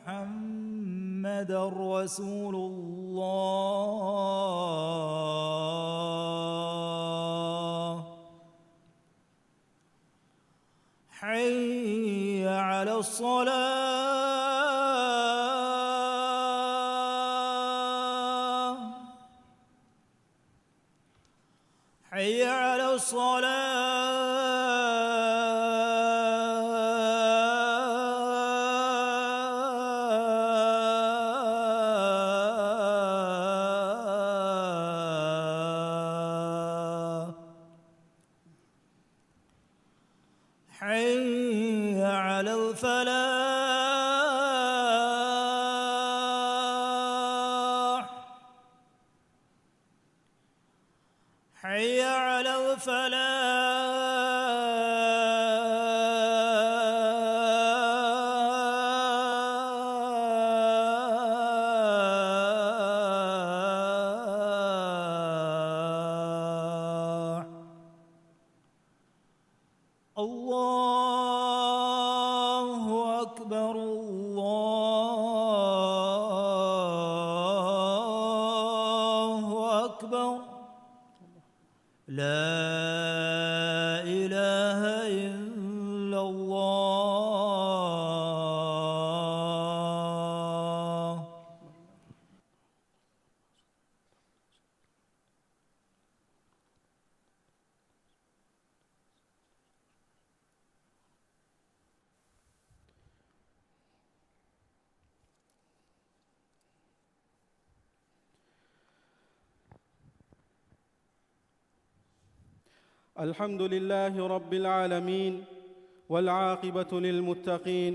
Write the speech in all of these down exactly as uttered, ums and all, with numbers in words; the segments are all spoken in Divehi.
محمد رسول الله. حي على الصلاة. حي على الصلاة. حي على الفلاح. حي على الفلاح. الله أكبر، الله أكبر. لا إله إلا الله. الحمد لله رب العالمين، والعاقبة للمتقين،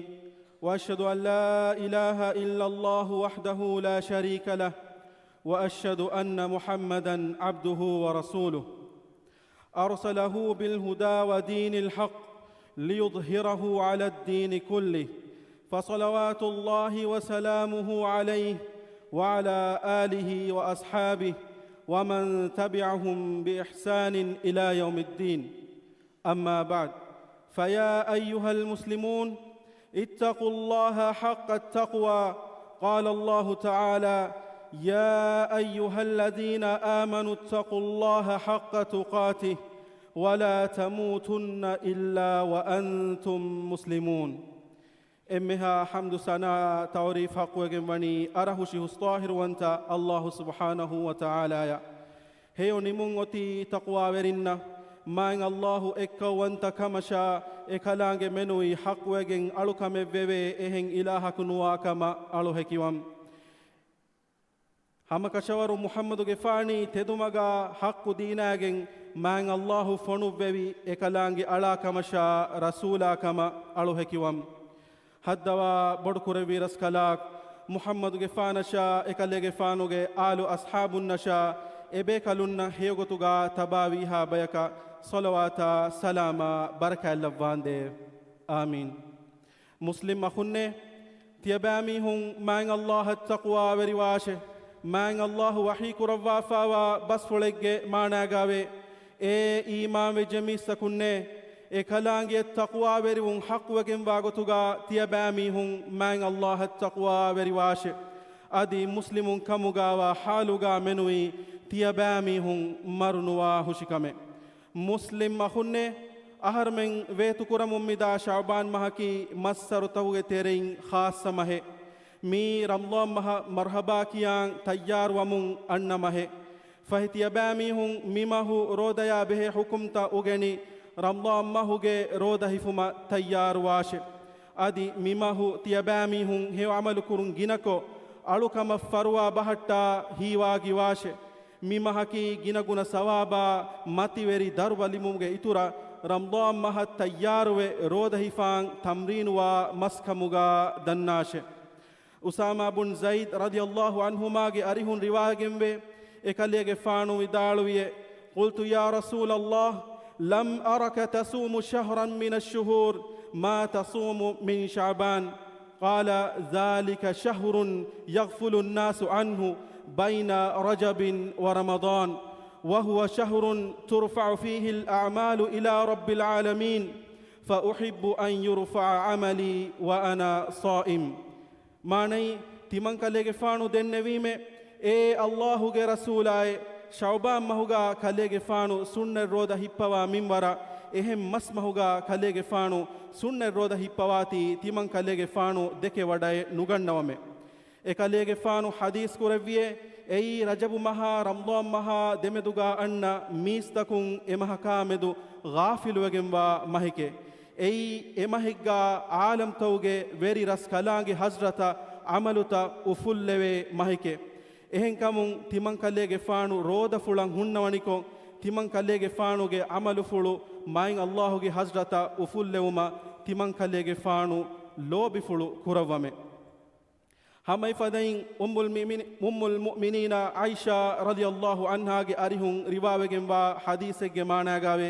وأشهد أن لا إله إلا الله وحده لا شريك له، وأشهد أن محمدا عبده ورسوله. أرسله بالهدى ودين الحق ليظهره على الدين كله، فصلوات الله وسلامه عليه وعلى آله وأصحابه ومن تبعهم بإحسان إلى يوم الدين. أما بعد، فيا أيها المسلمون، اتقوا الله حق التقوى. قال الله تعالى: يا أيها الذين آمنوا اتقوا الله حق تقاته ولا تموتن إلا وأنتم مسلمون. އެންމެހާ ޙަމްދު ސަނާ ތަޢުރީފް ޙައްޤުވެގެން ވަނީ އަރަހުށި ހުސްޠާހިރުވަންތަ ﷲ ސުބްޙާނަހޫ ވަތަޢާލާއަށް. ހެޔޮ ނިމުން އޮތީ ތަޤްވާވެރިންނަށް. މާތް ﷲ އެއްކައުވަންތަ ކަމަށާ، އެކަލާނގެ މެނުވީ ޙައްޤުވެގެން އަޅުކަމެއްވެވޭ، އެހެން އިލާހަކު ނުވާ ކަމަށް އަޅުހެކިވަން. ހަމަކަށަވަރު މުޙައްމަދުގެފާނީ ތެދުމަގާ ޙައްޤު ދީނާގެން މާތް ﷲ ފޮނުއްވެވި އެކަލާނގެ އަޅާ ކަމަށާ ރަސޫލާ ކަމަށް އަޅުހެކިވަން. ހައްދަވާ ބޮޑުކުރެއްވި ރަސްކަލާކޮ، މުޙައްމަދުގެފާނަށާ، އެކަލޭގެފާނުގެ އާލު އަޞްޙާބުންނަށާ، އެބޭކަލުންނަށް ހެޔޮގޮތުގާ ތަބާވީހާ ބަޔަކަށް ޞަލަވާތާ ސަލާމާ ބަރަކާތްލައްވާނދޭ. އާމީން. މުސްލިމް އަޚުންނޭ، ތިޔަބައިމީހުން މާތް ﷲ އަށް ތަޤްވާވެރިވާށެ. މާތް ﷲ ވަޙީ ކުރައްވާފާވާ ބަސްފުޅެއްގެ މާނާގާވޭ، އޭ އީމާންވެއްޖެ މީސްތަކުންނޭ! އެކަލާނގެއަށް ތަޤްވާވެރިވުން ޙައްޤުވެގެންވާ ގޮތުގާ ތިޔަބައިމީހުން މާތް ﷲ އަށް ތަޤްވާވެރިވާށެ. އަދި މުސްލިމުން ކަމުގާވާ ޙާލުގާ މެނުވީ ތިޔަބައިމީހުން މަރުނުވާ ހުށިކަމެއް. މުސްލިމް އަޚުންނޭ! އަހަރުމެން ވޭތުކުރަމުން މިދާ ޝަޢުބާން މަހަކީ މައްސަރުތަކުގެ ތެރެއިން ޚާއްޞަ މަހެއް. މީ ރަމަޟާން މަހަށް މަރްޙަބާ ކިޔާން ތައްޔާރުވަމުން އަންނަ މަހެއް. ފަހެ ތިޔަބައިމީހުން މި މަހު ރޯދަޔާ ބެހޭ ޙުކުމްތައް އުގެނި، ރަމަޟާން މަހުގެ ރޯދަ ހިފުމަށް ތައްޔާރުވާށެ. އަދި މި މަހު ތިޔަބައިމީހުން ހެޔޮ ޢަމަލު ކުރުން ގިނަކޮށް، އަޅުކަމަށް ފަރުވާ ބަހައްޓާ ހީވާގިވާށެ. މި މަހަކީ ގިނަގުނަ ސަވާބާ މަތިވެރި ދަރުބަ ލިބުމުގެ އިތުރަށް، ރަމަޟާން މަހަށް ތައްޔާރުވެ ރޯދަ ހިފާން ތަމްރީނުވާ މަސް ކަމުގާ ދަންނާށެ. އުސާމާ ބުން ޒައިދް ރަޟިޔަﷲ ޢަންހުމާގެ އަރިހުން ރިވާވެގެންވޭ، އެކަލޭގެފާނު ވިދާޅުވިއެ، قلت يا رسول الله، لم أرك تصوم شهرا من الشهور ما تصوم من شعبان. قال، ذلك شهر يغفل الناس عنه بين رجب ورمضان، وهو شهر ترفع فيه الأعمال إلى رب العالمين، فأحب أن يرفع عملي وأنا صائم. މާނައީ، ތިމަން ކަލޭގެފާނު ދެންނެވީމެ، އޭ ﷲ ގެ ރަސޫލާއޭ، ޝަޢުބާން މަހުގާ ކަލޭގެފާނު ސުންނަތް ރޯދަ ހިއްޕަވާ މިންވަރަށް އެހެން މަސް މަހުގާ ކަލޭގެފާނު ސުންނަތް ރޯދަ ހިއްޕަވާތީ ތިމަން ކަލޭގެފާނު ދެކެ ވަޑައެއް ނުގަންނަވަމޭ. އެކަލޭގެފާނު ޙަދީޘް ކުރެއްވިއޭ، އެއީ ރަޖަބު މަހާ ރަމަޟާން މަހާ ދެމެދުގާ އަންނަ މީސްތަކުން އެމަހަކާމެދު ޣާފިލުވެގެންވާ މަހެކޭ. އެއީ އެމަހެއްގާ ޢާލަމްތަކުގެ ވެރި ރަސްކަލާނގެ ޙަޟްރަތަށް ޢަމަލުތައް އުފުއްލެވޭ މަހެކޭ. އެހެންކަމުން ތިމަން ކަލޭގެފާނު ރޯދަފުޅަށް ހުންނަވަނިކޮށް، ތިމަން ކަލޭގެފާނުގެ ޢަމަލުފުޅު މާތް ﷲ ގެ ޙަޟްރަތަށް އުފުއްލެވުމަށް ތިމަން ކަލޭގެފާނު ލޯބިފުޅު ކުރައްވަމޭ. ހަމައެފަދައިން އުއްމުލް މި-، މި-، އުއްމުލް މުއުމިނީނާ ޢާއިޝާ ރަޟިޔަﷲ ޢަންހާގެ އަރިހުން ރިވާވެގެންވާ ޙަދީޘެއްގެ މާނާގާވޭ،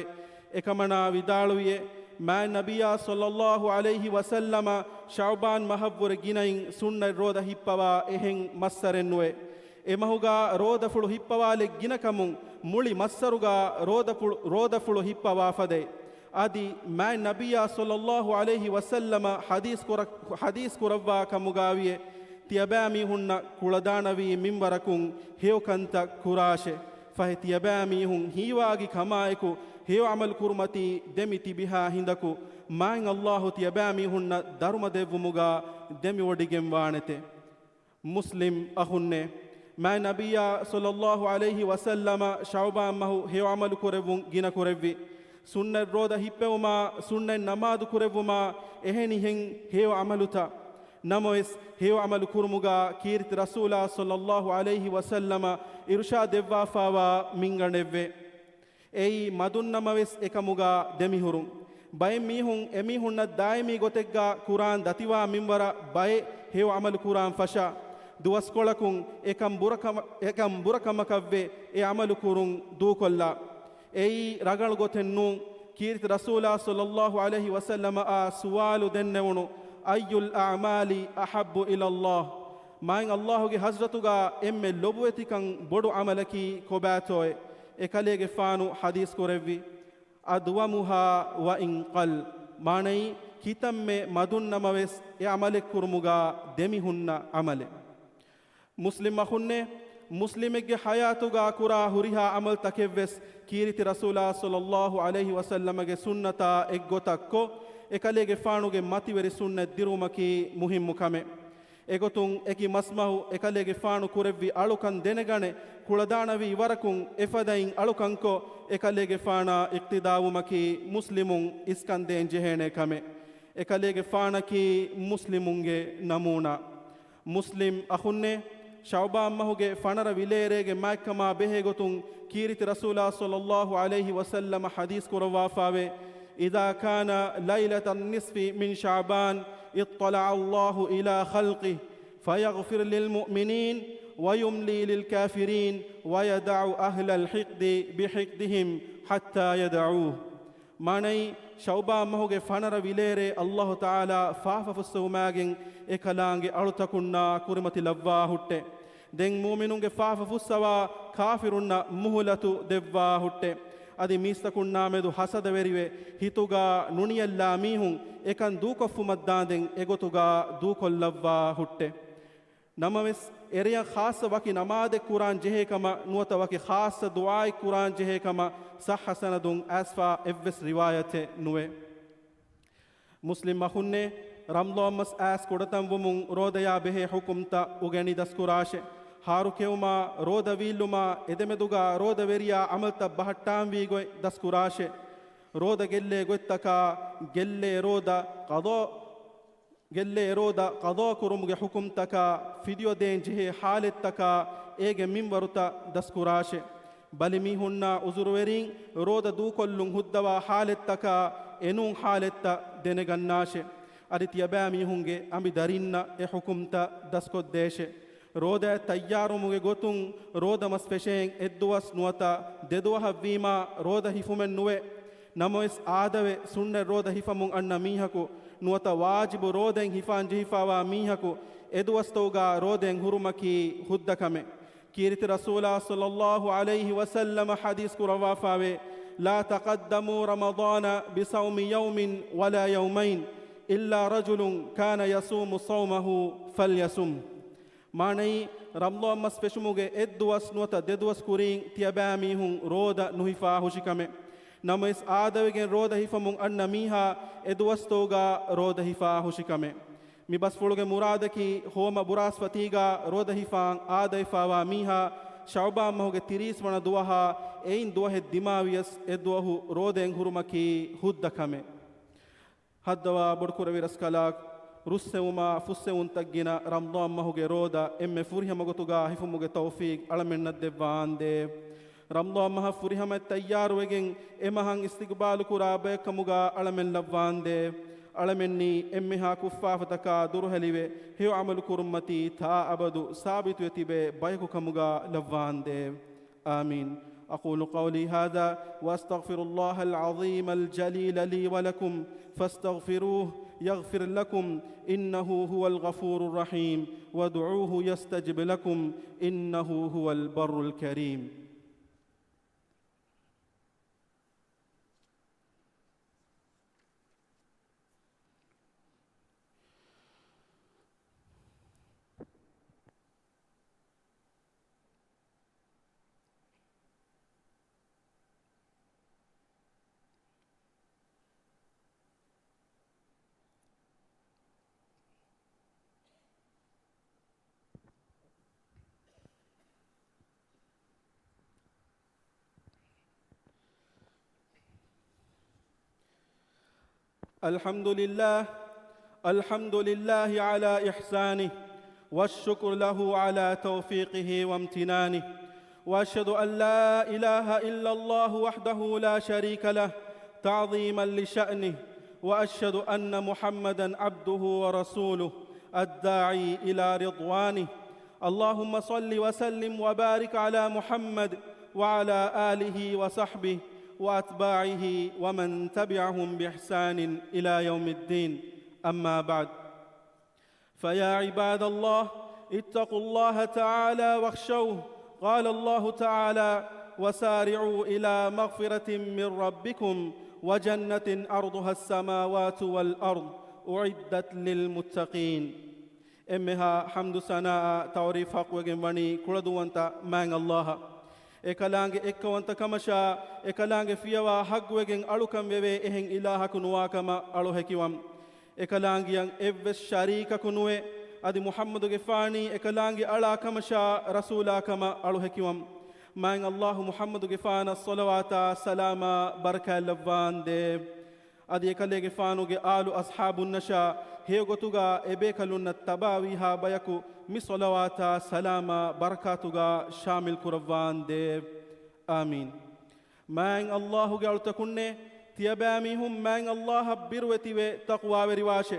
އެކަމަނާ ވިދާޅުވިއޭ، މާތް ނަބިއްޔާ ޞައްލަﷲ ޢަލައިހި ވަސައްލަމަ ޝަޢުބާން މަހަށްވުރެ ގިނައިން ސުންނަތް ރޯދަ ހިއްޕަވާ އެހެން މައްސަރެއް ނުވޭ. އެމަހުގާ ރޯދަފުޅު ހިއްޕަވާލެއް ގިނަކަމުން މުޅި މައްސަރުގާ ރޯދަފުޅު، ރޯދަފުޅު ހިއްޕަވާ ފަދައި. އަދި މާތް ނަބިއްޔާ ޞައްލަﷲ ޢަލައިހި ވަސައްލަމަ ޙަދީޘް ކުރ-، ޙަދީޘް ކުރައްވާ ކަމުގާވިއޭ، ތިޔަބައިމީހުންނަށް ކުޅަދާނަވީ މިންވަރަކުން ހެޔޮކަންތައް ކުރާށޭ. ފަހެ ތިޔަބައިމީހުން ހީވާގި ކަމާއެކު ހެޔޮ ޢަމަލު ކުރުމަތީ ދެމި ތިބިހާ ހިނދަކު، މާތް ﷲ ތިޔަބައިމީހުންނަށް ދަރުމަ ދެއްވުމުގާ ދެމިވޮޑިގެންވާނެތެ. މުސްލިމް އަޚުންނޭ! މާތް ނަބިއްޔާ ޞައްލަﷲ ޢަލައިހި ވަސައްލަމަ ޝަޢުބާން މަހު ހެޔޮ ޢަމަލު ކުރެއްވުން ގިނަ ކުރެއްވި. ސުންނަތް ރޯދަ ހިއްޕެވުމާ، ސުންނަތް ނަމާދު ކުރެއްވުމާ އެހެނިހެން ހެޔޮ ޢަމަލުތައް. ނަމަވެސް، ހެޔޮ ޢަމަލު ކުރުމުގާ ކީރިތި ރަސޫލާ ޞައްލަﷲ ޢަލައިހި ވަސައްލަމަ އިރުޝާދު ދެއްވާފާވާ މިންގަނޑެއްވޭ. އެއީ މަދުންނަމަވެސް އެކަމުގާ ދެމިހުރުން. ބައެއް މީހުން އެމީހުންނަށް ދާއިމީ ގޮތެއްގާ ކުރާން ދަތިވާ މިންވަރަށް ބައެއް ހެޔޮ ޢަމަލު ކުރާން ފަށާ، ދުވަސްކޮޅަކުން އެކަން ބުރަކަމަ-، އެކަން ބުރަކަމަކަށްވެ އެ ޢަމަލު ކުރުން ދޫކޮށްލާ. އެއީ ރަނގަޅު ގޮތެއް ނޫން. ކީރިތި ރަސޫލާ ޞައްލަﷲ ޢަލައިހި ވަސައްލަމައާ ސުވާލު ދެންނެވުނު، "أي الأعمال أحب إلى الله؟" މާތް ﷲ ގެ ޙަޟްރަތުގާ އެންމެ ލޮބުވެތިކަން ބޮޑު ޢަމަލަކީ ކޮބާތޯއޭ؟ އެކަލޭގެފާނު ޙަދީޘް ކުރެއްވި، "أدومها وإن قل." މާނައީ، ކިތަންމެ މަދުންނަމަވެސް އެ ޢަމަލެއް ކުރުމުގާ ދެމިހުންނަ ޢަމަލެއް. މުސްލިމް އަޚުންނޭ! މުސްލިމެއްގެ ޙަޔާތުގާ ކުރާ ހުރިހާ ޢަމަލުތަކެއްވެސް ކީރިތި ރަސޫލާ ޞައްލަﷲ ޢަލައިހި ވަސައްލަމަގެ ސުންނަތާ އެއްގޮތަށް ކޮށް، އެކަލޭގެފާނުގެ މަތިވެރި ސުންނަތް ދިރުވުމަކީ މުހިއްމު ކަމެއް. އެގޮތުން އެކި މަސްމަހު އެކަލޭގެފާނު ކުރެއްވި އަޅުކަން ދެނެގަނެ، ކުޅަދާނަވި ވަރަކުން އެފަދައިން އަޅުކަންކޮށް، އެކަލޭގެފާނާ އިޤްތިދާވުމަކީ މުސްލިމުން އިސްކަންދޭން ޖެހޭނެ ކަމެއް. އެކަލޭގެފާނަކީ މުސްލިމުންގެ ނަމޫނާ. މުސްލިމް އަޚުންނޭ! ޝަޢުބާން މަހުގެ ފަނަރަ ވިލޭރޭގެ މާތްކަމާ ބެހޭގޮތުން ކީރިތި ރަސޫލާ ޞައްލަﷲ ޢަލައިހި ވަސައްލަމަ ޙަދީޘް ކުރައްވާފާވޭ، "إذا كان ليلة النصف من شعبان اطلع الله إلى خلقه فيغفر للمؤمنين ويملي للكافرين ويدع أهل الحقد بحقدهم حتى يدعوه." މާނައީ، ޝަޢުބާން މަހުގެ ފަނަރަ ވިލޭރޭ ﷲ ތަޢާލާ ފާފަ ފުއްސެވުމާގެން އެކަލާނގެ އަޅުތަކުންނާ ކުރިމަތިލައްވާ ހުއްޓެ. ދެން މުއުމިނުންގެ ފާފަ ފުއްސަވާ ކާފިރުންނަށް މުހުލަތު ދެއްވާ ހުއްޓެ. އަދި މީސްތަކުންނާމެދު ހަސަދަވެރިވެ، ހިތުގާ ނުނިޔަށްލާ މީހުން އެކަން ދޫކޮށްފުމަށްދާނދެން އެގޮތުގާ ދޫކޮށްލައްވާ ހުއްޓެ. ނަމަވެސް، އެރެޔަށް ޚާއްޞަ ވަކި ނަމާދެއް ކުރާން ޖެހޭ ކަމަށް ނުވަތަ ވަކި ޚާއްޞަ ދުޢާއެއް ކުރާން ޖެހޭ ކަމަށް ޞައްޙަ ސަނަދުން އައިސްފާ އެއްވެސް ރިވާޔަތެއް ނުވޭ. މުސްލިމް އަޚުންނޭ! ރަމަޟާން މަސް އައިސް ކުޑަތަން ވުމުން ރޯދަޔާ ބެހޭ ޙުކުމްތައް އުގެނި ދަސްކުރާށެ. ހާރުކެއުމާ، ރޯދަ ވީއްލުމާ އެދެމެދުގާ ރޯދަވެރިޔާ ޢަމަލްތައް ބަހައްޓާންވީ ގޮތް ދަސްކުރާށެ. ރޯދަ ގެއްލޭ ގޮތްތަކާ، ގެއްލޭ ރޯދަ ޤަޟާ، ގެއްލޭ ރޯދަ ޤަޟާ ކުރުމުގެ ޙުކުމްތަކާ، ފިދިޔަ ދޭން ޖެހޭ ޙާލަތްތަކާ، އޭގެ މިންވަރުތައް ދަސްކުރާށެ. ބަލިމީހުންނާ ޢުޛުރުވެރީން ރޯދަ ދޫކޮށްލުން ހުއްދަވާ ޙާލަތްތަކާ، އެނޫން ޙާލަތްތައް ދެނެގަންނާށެ. އަދި ތިޔަބައިމީހުންގެ އަނބި ދަރިންނަށް އެ ޙުކުމްތައް ދަސްކޮށްދޭށެ. ރޯދައަށް ތައްޔާރުވުމުގެ ގޮތުން ރޯދަ މަސް ފެށޭން އެއްދުވަސް ނުވަތަ ދެދުވަހަށްވީމާ ރޯދަ ހިފުމެއް ނުވޭ. ނަމަވެސް، އާދަވެ ސުންނަތް ރޯދަ ހިފަމުން އަންނަ މީހަކު ނުވަތަ ވާޖިބު ރޯދައިން ހިފާން ޖެހިފާވާ މީހަކު އެދުވަސްތަކުގާ ރޯދައިން ހުރުމަކީ ހުއްދަ ކަމެއް. ކީރިތި ރަސޫލާ ޞައްލަﷲ ޢަލައިހި ވަސައްލަމަ ޙަދީޘް ކުރައްވާފާވޭ، "لا تقدموا رمضان بصوم يوم ولا يومين." إلا رجل كان يصوم صومه فليصمه. މާނައީ، ރަމަޟާން މަސް ފެށުމުގެ އެއްދުވަސް ނުވަތަ ދެދުވަސް ކުރީން ތިޔަބައިމީހުން ރޯދަ ނުހިފާ ހުށިކަމެއް. ނަމަވެސް، އާދަވެގެން ރޯދަ ހިފަމުން އަންނަ މީހާ އެ ދުވަސްތަކުގަ ރޯދަ ހިފާ ހުށިކަމެއް. މި ބަސްފުޅުގެ މުރާދަކީ، ހޯމަ ބުރާސްފަތީގަ ރޯދަ ހިފާން އާދަވެފަވާ މީހާ ޝަޢުބާން މަހުގެ ތިރީސް ވަނަ ދުވަހާ އެއިން ދުވަހެއް ދިމާވިޔަސް އެ ދުވަހު ރޯދައެއް ހުރުމަކީ ހުއްދަ ކަމެއް. ހައްދަވާ ބޮޑުކުރެއްވި ރަސްކަލާކޮ، ރުއްސެވުމާ ފުއްސެވުންތައް ގިނަ ރަމަޟާން މަހުގެ ރޯދަ އެންމެ ފުރިހަމަ ގޮތުގަ ހިފުމުގެ ތައުފީޤް އަޅަމެންނަށް ދެއްވާނދޭ. ރަމަޟާން މަހަށް ފުރިހަމަ ތައްޔާރުވެގެން އެ މަހަށް އިސްތިޤްބާލު ކުރާ ބަޔަކު ކަމުގަ އަޅަމެން ލައްވާނދޭ. އަޅަމެންނީ އެންމެހާ ކުށްފާފަތަކާ ދުރުހެލިވެ، ހެޔޮ ޢަމަލު ކުރުންމަތީ ތާ އަބަދު ސާބިތުވެ ތިބޭ ބަޔަކު ކަމުގަ ލައްވާނދޭ. آمين. أقول قولي هذا وأستغفر الله العظيم الجليل لي ولكم فاستغفروه يغفر لكم إنه هو الغفور الرحيم وادعوه يستجب لكم إنه هو البر الكريم. الحمد لله، الحمد لله على إحسانه، والشكر له على توفيقه وامتنانه، وأشهد أن لا إله إلا الله وحده لا شريك له تعظيما لشأنه، وأشهد أن محمدا عبده ورسوله الداعي إلى رضوانه. اللهم صل وسلم وبارك على محمد وعلى آله وصحبه وأتباعه ومن تبعهم بإحسان إلى يوم الدين. أما بعد، فيا عباد الله، اتقوا الله تعالى واخشوه. قال الله تعالى: وسارعوا إلى مغفرة من ربكم وجنة عرضها السماوات والأرض أعدت للمتقين. އެންމެހާ ޙަމްދު ސަނާއާ ތަޢުރީފް ޙައްޤުވެގެން ވަނީ ކުޅަދުންވަންތަ މާތް ﷲ އަށް. އެކަލާނގެ އެއްކަވަންތަ ކަމަށާ، އެކަލާނގެ ފިޔަވާ ޙައްޤުވެގެން އަޅުކަން ވެވޭ އެހެން އިލާހަކު ނުވާ ކަމަށް އަޅު ހެކިވަން. އެކަލާނގެއަށް އެއްވެސް ޝަރީކަކު ނުވެ، އަދި މުޙައްމަދުގެފާނީ އެކަލާނގެ އަޅާ ކަމަށާ ރަސޫލާ ކަމަށް އަޅު ހެކިވަން. މާތް ﷲ މުޙައްމަދުގެފާނަށް ޞަލަވާތާ ސަލާމާ ބަރަކާތް ލައްވާނދޭ. އަދި އެކަލޭގެފާނުގެ އާލު އަޞްޙާބުންނަށާ ހެޔޮގޮތުގަ އެބޭކަލުންނަށް ތަބާވީހާ ބަޔަކު މި ޞަލަވާތާ ސަލާމާ ބަރަކާތުގަ ޝާމިލް ކުރައްވާނދޭ. އާމީން. މާތް ﷲ ގެ އަޅުތަކުންނޭ، ތިޔަބައިމީހުން މާތް ﷲ އަށް ބިރުވެތިވެ ތަޤްވާވެރިވާށޭ.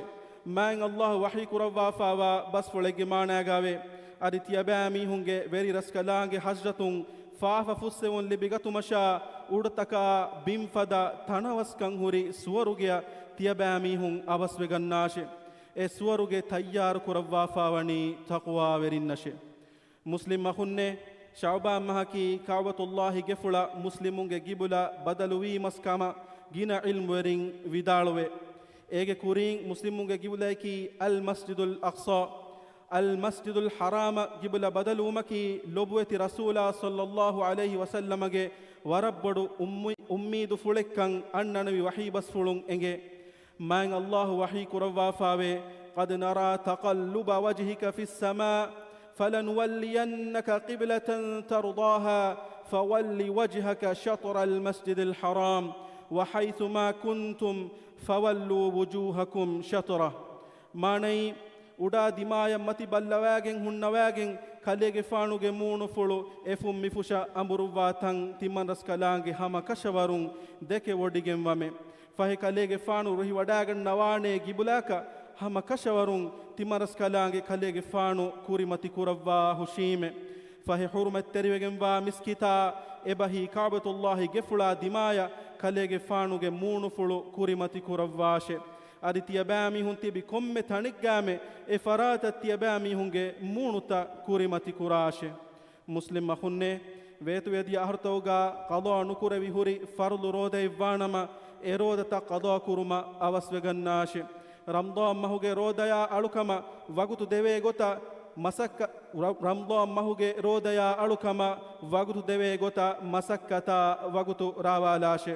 މާތް ﷲ ވަޙީ ކުރައްވާފާވާ ބަސްފުޅެއްގެ މާނާގައިވޭ. އަދި ތިޔަބައިމީހުންގެ ވެރި ރަސްކަލާނގެ ޙަޟްރަތުން ފާފަ ފުއްސެވުން ލިބިގަތުމަށާ، އުޑުތަކާ ބިން ފަދަ ތަނަވަސްކަން ހުރި ސުވަރުގެއަށް ތިޔަބައިމީހުން އަވަސްވެގަންނާށޭ. އެ ސުވަރުގެ ތައްޔާރު ކުރައްވާފާވަނީ ތަޤްވާވެރިންނަށޭ. މުސްލިމް އަޚުންނޭ، ޝަޢުބާން މަހަކީ ކަޢުބަތުﷲ ގެފުޅަށް މުސްލިމުންގެ ގިބުލަ ބަދަލުވީމަސް ކަމަށް ގިނަ ޢިލްމުވެރިން ވިދާޅުވޭ. އޭގެ ކުރީން މުސްލިމުންގެ ގިބުލައަކީ އަލްމަސްޖިދުލް އަޤްޞާ. އަލްމަސްޖިދުލް ޙަރާމަށް ގިބުލަ ބަދަލުވުމަކީ ލޮބުވެތި ރަސޫލާ ޞައްލައްލާހު ޢަލައިހި ވަސައްލަމަގެ ވަރަށް ބޮޑު އުއްމީ-، އުއްމީދުފުޅެއްކަން އަންނަނިވި ވަޙީ ބަސްފުޅުން އެނގޭ. މާތް ﷲ ވަޙީ ކުރައްވާފާވޭ، قد نرى تقلب وجهك في السماء فلنولينك قبلة ترضاها فول وجهك شطر المسجد الحرام وحيث ما كنتم فولوا وجوهكم شطره. މާނައީ، އުޑާ ދިމާޔަށް މަތި ބައްލަވައިގެން ހުންނަވައިގެން ކަލޭގެފާނުގެ މޫނުފުޅު އެފުށް މިފުށަށް އަނބުރުއްވާ ތަން ތިމަންރަސްކަލާނގެ ހަމަ ކަށަވަރުން ދެކެވޮޑިގެންވަމޭ. ފަހެ ކަލޭގެފާނު ރުހިވަޑައިގަންނަވާނޭ ގިބުލައަކަށް ހަމަ ކަށަވަރުން ތިމަންރަސްކަލާނގެ ކަލޭގެފާނު ކުރިމަތި ކުރައްވާ ހުށީމޭ. ފަހެ ޙުރުމަތްތެރިވެގެންވާ މިސްކިތާ އެބަހީ ކަޢުބަތުﷲ ގެފުޅާ ދިމާޔަށް ކަލޭގެފާނުގެ މޫނުފުޅު ކުރިމަތި ކުރައްވާށޭ. އަދި ތިޔަބައިމީހުން ތިބި ކޮންމެ ތަނެއްގައިމެ އެ ފަރާތަށް ތިޔަބައިމީހުންގެ މޫނުތައް ކުރިމަތި ކުރާށޭ. މުސްލިމް އަޚުންނޭ، ވޭތުވެދިޔަ އަހަރުތަކުގަ ޤަޟާ ނުކުރެވި ހުރި ފަރުޟު ރޯދައެއްވާނަމަ، އެ ރޯދަތައް ޤަޟާ ކުރުމަށް އަވަސްވެގަންނާށޭ. ރަމްޟާން މަހުގެ ރޯދަޔާ އަޅުކަމަށް ވަގުތު ދެވޭ ގޮތަށް މަސައްކަ-، ރަ-، ރަމްޟާން މަހުގެ ރޯދަޔާ އަޅުކަމަށް ވަގުތު ދެވޭ ގޮތަށް މަސައްކަތާ ވަގުތު ރާވާލާށެ.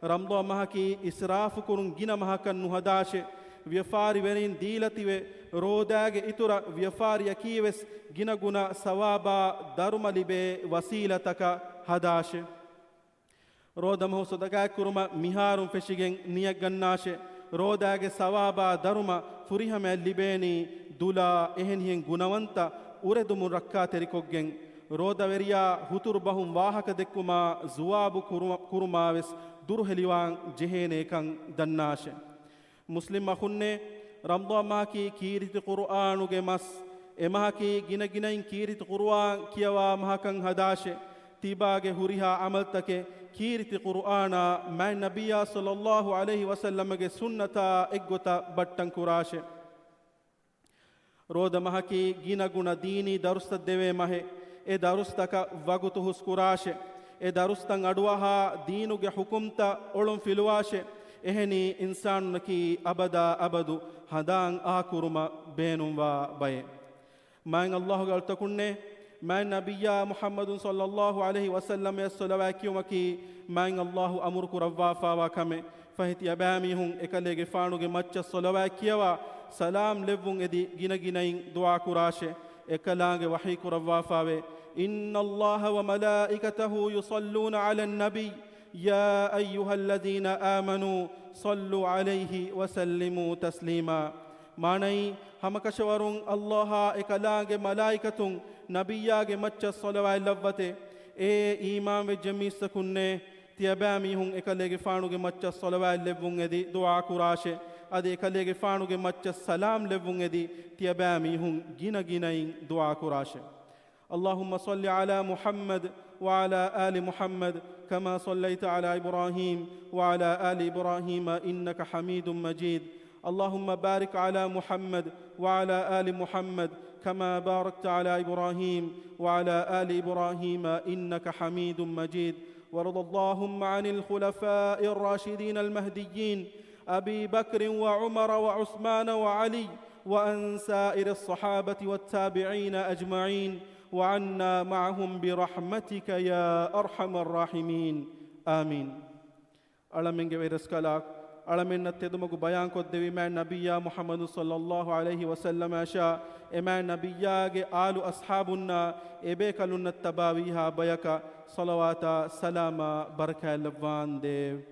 ރަމްޟާން މަހަކީ އިސްރާފުކުރުން ގިނަ މަހަކަށް ނުހަދާށެ. ވިޔަފާރިވެރިން ދީލަތިވެ، ރޯދާގެ އިތުރަށް ވިޔަފާރިއަކީވެސް ގިނަގުނަ ސަވާބާ ދަރުމަ ލިބޭ ވަސީލަތަކަށް ހަދާށެ. ރޯދަމަހު ޞަދަޤާތްކުރުމަށް މިހާރުން ފެށިގެން ނިޔަތްގަންނާށެ. ރޯދާގެ ސަވާބާ ދަރުމަ ފުރިހަމަޔަށް ލިބޭނީ ދުލާ އެހެނިހެން ގުނަވަންތަ އުރެދުމުން ރައްކާތެރިކޮށްގެން. ރޯދަވެރިޔާ ހުތުރު ބަހުން ވާހަކަ ދެއްކުމާ ޒުވާބު ކުރުމަ-، ކުރުމާވެސް ދުރުހެލިވާން ޖެހޭނޭކަން ދަންނާށެ. މުސްލިމް އަޚުންނޭ، ރަމްޟާން މަހަކީ ކީރިތި ޤުރުއާނުގެ މަސް. އެ މަހަކީ ގިނަގިނައިން ކީރިތި ޤުރުއާން ކިޔަވާ މަހަކަށް ހަދާށެ. ތިބާގެ ހުރިހާ ޢަމަލްތަކެއް ކީރިތި ޤުރުއާނާ މާތް ނަބިއްޔާ ޞައްލައްލާހު ޢަލައިހި ވަސައްލަމަގެ ސުންނަތާ އެއްގޮތަށް ބައްޓަން ކުރާށެ. ރޯދަ މަހަކީ ގިނަގުނަ ދީނީ ދަރުސްތައް ދެވޭ މަހެއް. އެ ދަރުސްތަކަށް ވަގުތު ހުސްކުރާށެ. އެ ދަރުސްތައް އަޑުއަހާ ދީނުގެ ޙުކުމްތައް އޮޅުން ފިލުވާށެ. އެހެނީ އިންސާނުންނަކީ އަބަދާ އަބަދު ހަނދާން އާކުރުމަށް ބޭނުންވާ ބައެއް. މާތް ﷲ ގެ އަޅުތަކުންނޭ، މާތް ނަބިއްޔާ މުޙައްމަދު ޞައްލައްލާހު ޢަލައިހި ވަސައްލަމަށް ޞަލަވާތް ކިޔުމަކީ މާތް ﷲ އަމުރު ކުރައްވާފާވާ ކަމެއް. ފަހެ ތިޔަބައިމީހުން އެކަލޭގެފާނުގެ މައްޗަށް ޞަލަވާތް ކިޔަވާ، ސަލާމް ލެއްވުން އެދި ގިނަގިނައިން ދުޢާ ކުރާށެ. އެކަލާނގެ ވަޙީ ކުރައްވާފާވޭ، إن الله وملائكته يصلون على النبي يا أيها الذين آمنوا صلوا عليه وسلموا تسليما. މާނައީ، ހަމަކަށަވަރުން ﷲ އާ އެކަލާނގެ މަލާއިކަތުން ނަބިއްޔާގެ މައްޗަށް ޞަލަވާތް ލައްވަތޭ. އޭ އީމާންވެއްޖެ މީސްތަކުންނޭ، ތިޔަބައިމީހުން އެކަލޭގެފާނުގެ މައްޗަށް ޞަލަވާތް ލެއްވުން އެދި ދުޢާ ކުރާށެ. އަދި އެކަލޭގެފާނުގެ މައްޗަށް ސަލާމް ލެއްވުން އެދި ތިޔަބައިމީހުން ގިނަގިނައިން ދުޢާ ކުރާށެ. اللهم صل على محمد وعلى آل محمد كما صليت على إبراهيم وعلى آل إبراهيم إنك حميد مجيد. اللهم بارك على محمد وعلى آل محمد كما باركت على إبراهيم وعلى آل إبراهيم إنك حميد مجيد. وارض اللهم عن الخلفاء الراشدين المهديين أبي بكر وعمر وعثمان وعلي وعن سائر الصحابة والتابعين أجمعين وعنا معهم برحمتك يا أرحم الراحمين. آمين. އަޅަމެންގެ ވެރިރަސްކަލާކޮ، އަޅަމެންނަށް ތެދުމަގު ބަޔާންކޮށްދެއްވި މާތް ނަބިއްޔާ މުޙައްމަދު ޞައްލައްލާހު ޢަލައިހި ވަސައްލަމައަށާ އެ މާތް ނަބިއްޔާގެ އާލު އަޞްޙާބުންނާ އެބޭކަލުންނަށް ތަބާވީހާ ބަޔަކަށް ޞަލަވާތާ ސަލާމާ ބަރަކާތް ލައްވާނދޭވެ.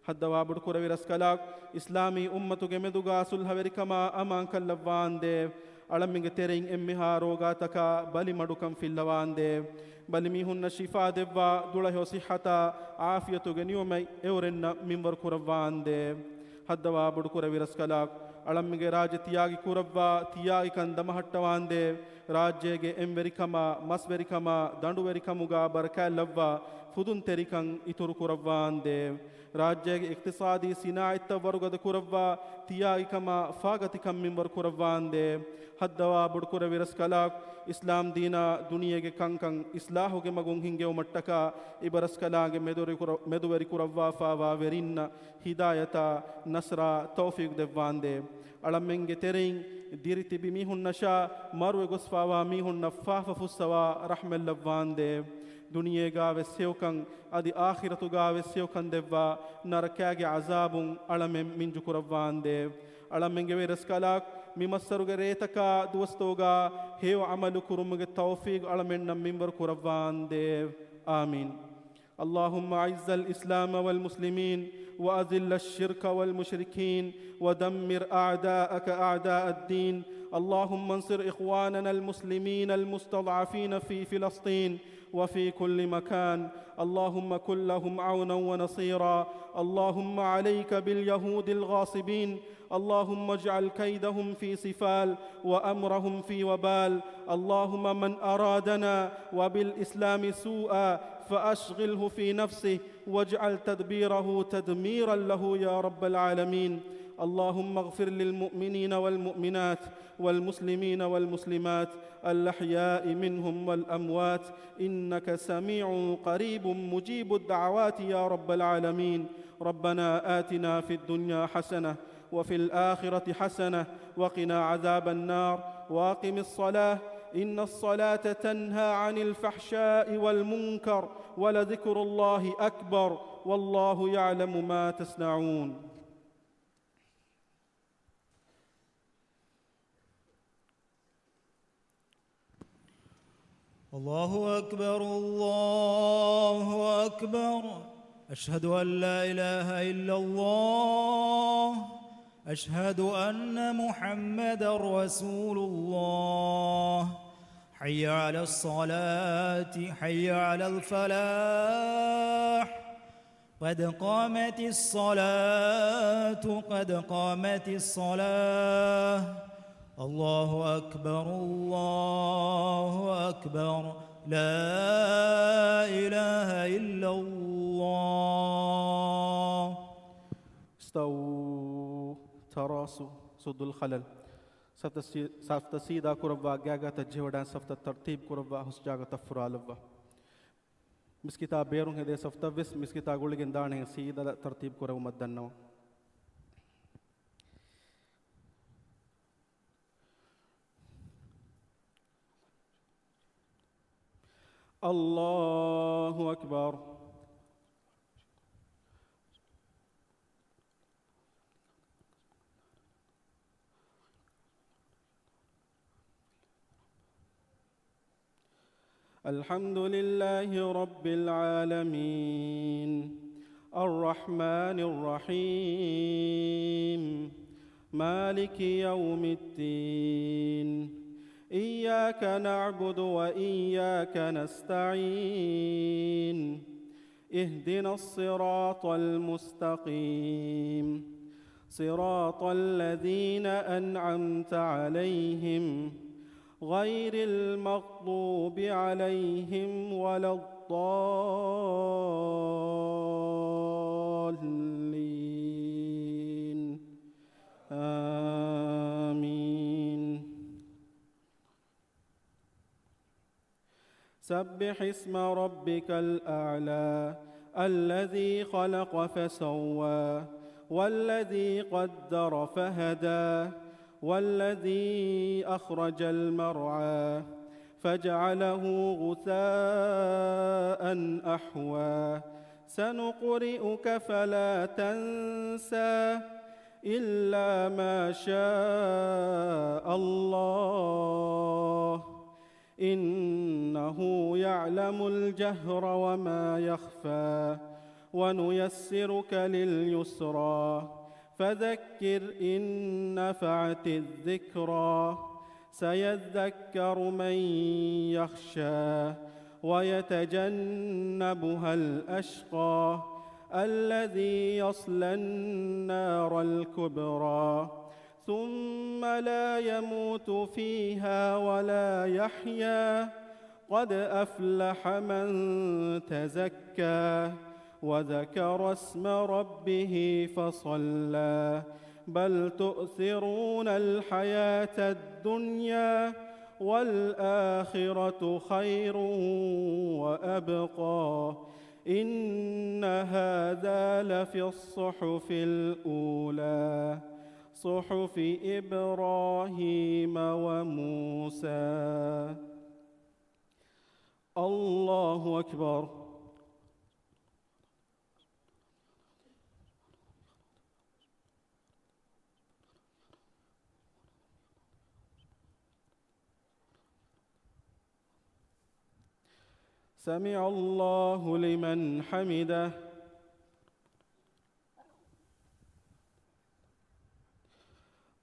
ހައްދަވާ ބޮޑުކުރެއްވި ރަސްކަލާކޮ، އިސްލާމީ އުއްމަތުގެ މެދުގާ ޞުލްޙަވެރިކަމާ އަމާންކަން ލައްވާނދޭވެ. އަޅަމެންގެ ތެރެއިން އެންމެހާ ރޯގާތަކާ ބަލިމަޑުކަން ފިއްލަވާނދޭވެ. ބަލިމީހުންނަށް ޝިފާ ދެއްވާ، ދުޅަހެޔޮ ޞިއްޙަތާ ޢާފިޔަތުގެ ނިޢުމަތް އެއުރެންނަށް މިންވަރު ކުރައްވާނދޭވެ. ހައްދަވާ ބޮޑުކުރެއްވި ރަސްކަލާކޮ، އަޅަމެންގެ ރާއްޖެ ތިޔާގި ކުރައްވާ ތިޔާގިކަން ދަމަހައްޓަވާނދޭވެ. ރާއްޖޭގެ އެންވެރިކަމާ، މަސްވެރިކަމާ، ދަނޑުވެރިކަމުގާ ބަރަކާތް ލައްވާ، ފުދުންތެރިކަން އިތުރު ކުރައްވާނދޭވެ. ރާއްޖޭގެ އިޤްތިޞާދީ ސިނާޢަތްތައް ވަރުގަދަ ކުރައްވާ، ތިޔާގިކަމާ ފާގަތިކަން މިންވަރު ކުރައްވާނދޭވެ. ހައްދަވާ ބޮޑުކުރެއްވި ރަސްކަލާކޮ، އިސްލާމް ދީނާ ދުނިޔޭގެ ކަންކަން އިޞްލާޙުގެ މަގުން ހިންގެވުމަށްޓަކާ އިބަރަސްކަލާނގެ މެދުވެރި ކުރަ-، މެދުވެރި ކުރައްވާފާވާ ވެރިންނަށް ހިދާޔަތާ، ނަޞްރާ، ތައުފީޤު ދެއްވާނދޭވެ. އަޅަމެންގެ ތެރެއިން ދިރިތިބި މީހުންނަށާ މަރުވެ ގޮސްފާވާ މީހުންނަށް ފާފަ ފުއްސަވާ ރަޙްމަތް ލައްވާނދޭވެ. ދުނިޔޭގާވެސް ހެޔޮކަން، އަދި އާޚިރަތުގާވެސް ހެޔޮކަން ދެއްވާ، ނަރަކާގެ ޢަޒާބުން އަޅަމެން މިންޖުކުރައްވާނދޭވެ. އަޅަމެންގެ ވެރިރަސްކަލާކޮ، މި މައްސަރުގެ ރޭތަކާ ދުވަސްތަކުގާ ހެޔޮ ޢަމަލު ކުރުމުގެ ތައުފީޤު އަޅަމެންނަށް މިންވަރު ކުރައްވާނދޭވެ. އާމީން. اللهم أعز الإسلام والمسلمين وأذل الشرك والمشركين ودمر أعداءك أعداء الدين. اللهم انصر إخواننا المسلمين المستضعفين في فلسطين وفي كل مكان. اللهم كن لهم عونا ونصيرا. اللهم عليك باليهود الغاصبين. اللهم اجعل كيدهم في سفال وأمرهم في وبال. اللهم من أرادنا وبالإسلام سوءا فأشغله في نفسه واجعل تدبيره تدميرا له يا رب العالمين. اللهم اغفر للمؤمنين والمؤمنات والمسلمين والمسلمات الأحياء منهم والأموات إنك سميع قريب مجيب الدعوات يا رب العالمين. ربنا آتنا في الدنيا حسنة وفي الآخرة حسنة وقنا عذاب النار. وأقم الصلاة إن الصلاة تنهى عن الفحشاء والمنكر ولذكر الله أكبر والله يعلم ما تصنعون. الله أكبر، الله أكبر. أشهد أن لا إله إلا الله. أشهد أن محمدا رسول الله. حي على الصلاة، حي على الفلاح. قد قامت الصلاة، قد قامت الصلاة. الله أكبر، الله أكبر. لا إله إلا الله. استووا، تراصوا، سدوا الخلل. ސަފްތަ ސީ-، ސަފްތަ ސީދާ ކުރައްވާ، ގާތްގާތަށް ޖެހިވަޑައި ސަފްތައް ތަރްތީބު ކުރައްވާ، ހުސް ޖާގަތައް ފުރާލައްވާ. މިސްކިތާ ބޭރުން ހެދޭ ސަފްތައް ވެސް މިސްކިތާ ގުޅިގެން ދާނެ ހެން ސީދަލަށް ތަރްތީބު ކުރެވުމަށް ދަންނަވަން. الله أكبر. الحمد لله رب العالمين. الرحمن الرحيم. مالك يوم الدين. إياك نعبد وإياك نستعين. اهدنا الصراط المستقيم. صراط الذين أنعمت عليهم غير المغضوب عليهم ولا الضالين. آمين. سبح اسم ربك الأعلى. الذي خلق فسوى. والذي قدر فهدى. والذي أخرج المرعى. فجعله غثاء أحوى. سنقرئك فلا تنسى. إلا ما شاء الله. إنه يعلم الجهر وما يخفى. ونيسرك لليسرى. فذكر إن نفعت الذكرى. سيذكر من يخشى. ويتجنبها الأشقى. الذي يصلى النار الكبرى. ثم لا يموت فيها ولا يحيا. قد أفلح من تزكى. وذكر اسم ربه فصلى. بل تؤثرون الحياة الدنيا. والآخرة خير وأبقى. إن هذا لفي الصحف الأولى. صحف إبراهيم وموسى. الله أكبر. سمع الله لمن حمده.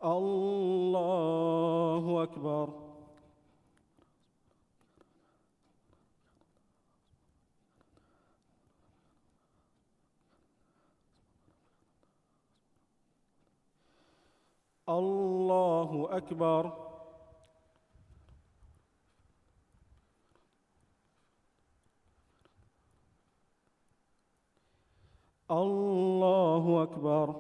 الله أكبر. الله أكبر. الله أكبر.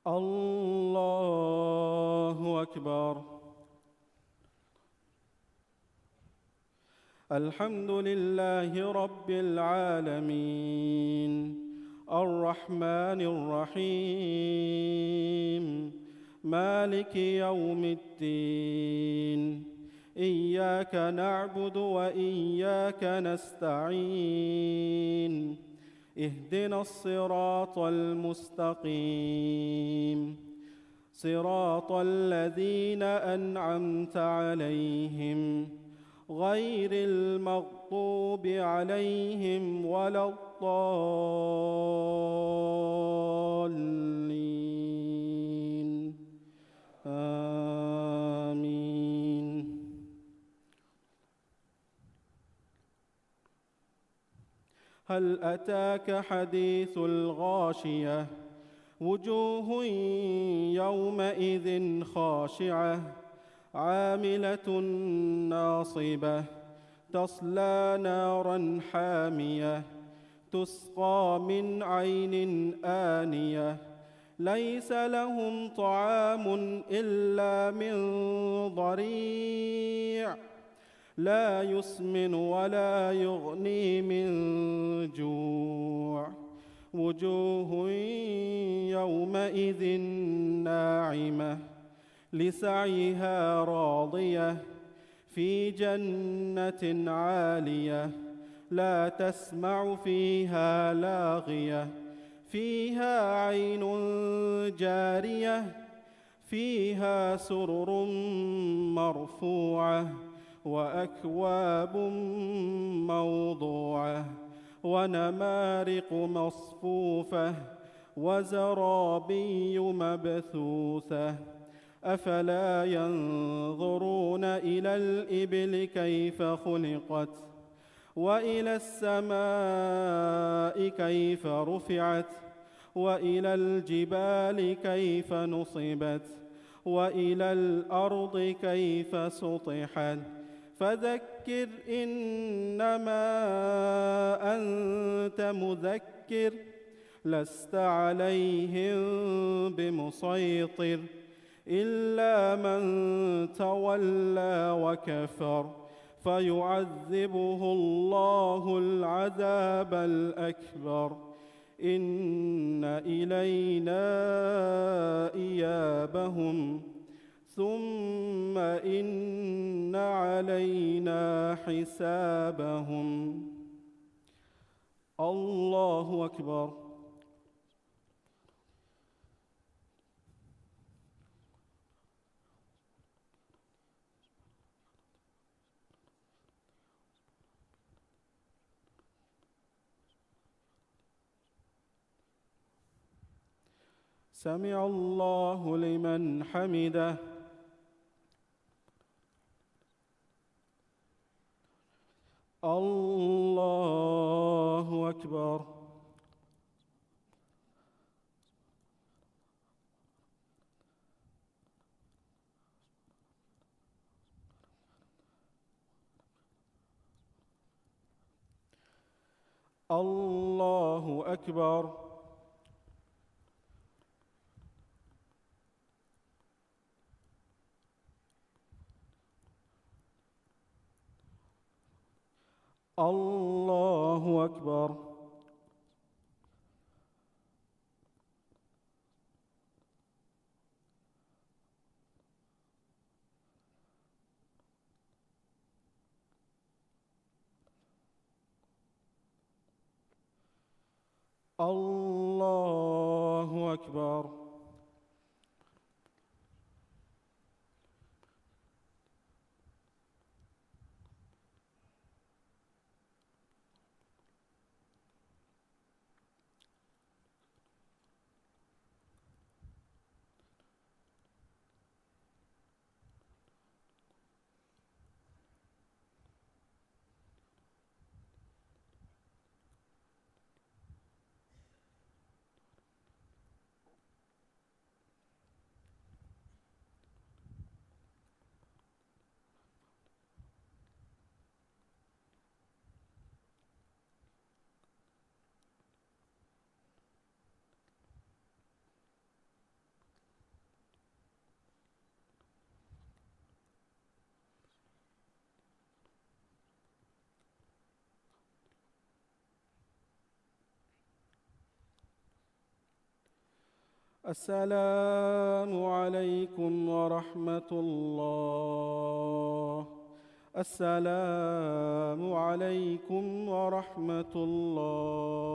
الله أكبر. الحمد لله رب العالمين. الرحمن الرحيم. مالك يوم الدين. إياك نعبد وإياك نستعين. اهدنا الصراط المستقيم. صراط الذين أنعمت عليهم غير المغضوب عليهم ولا الضالين. آمين. هل أتاك حديث الغاشية. وجوه يومئذ خاشعة. عاملة ناصبة. تصلى نارا حامية. تسقى من عين آنية. ليس لهم طعام إلا من ضريع. لا يسمن ولا يغني من جوع. وجوه يومئذ ناعمة. لسعيها راضية. في جنة عالية. لا تسمع فيها لاغية. فيها عين جارية. فيها سرر مرفوعة. وأكواب موضوعة. ونمارق مصفوفة. وزرابي مبثوثة. أفلا ينظرون إلى الإبل كيف خلقت. وإلى السماء كيف رفعت. وإلى الجبال كيف نصبت. وإلى الأرض كيف سطحت. فذكر إنما أنت مذكر. لست عليهم بمسيطر. إلا من تولى وكفر. فيعذبه الله العذاب الأكبر. إن إلينا إيابهم. ثم إن علينا حسابهم. الله أكبر. سمع الله لمن حمده. الله أكبر. الله أكبر. الله أكبر. الله أكبر. السلام عليكم ورحمة الله. السلام عليكم ورحمة الله.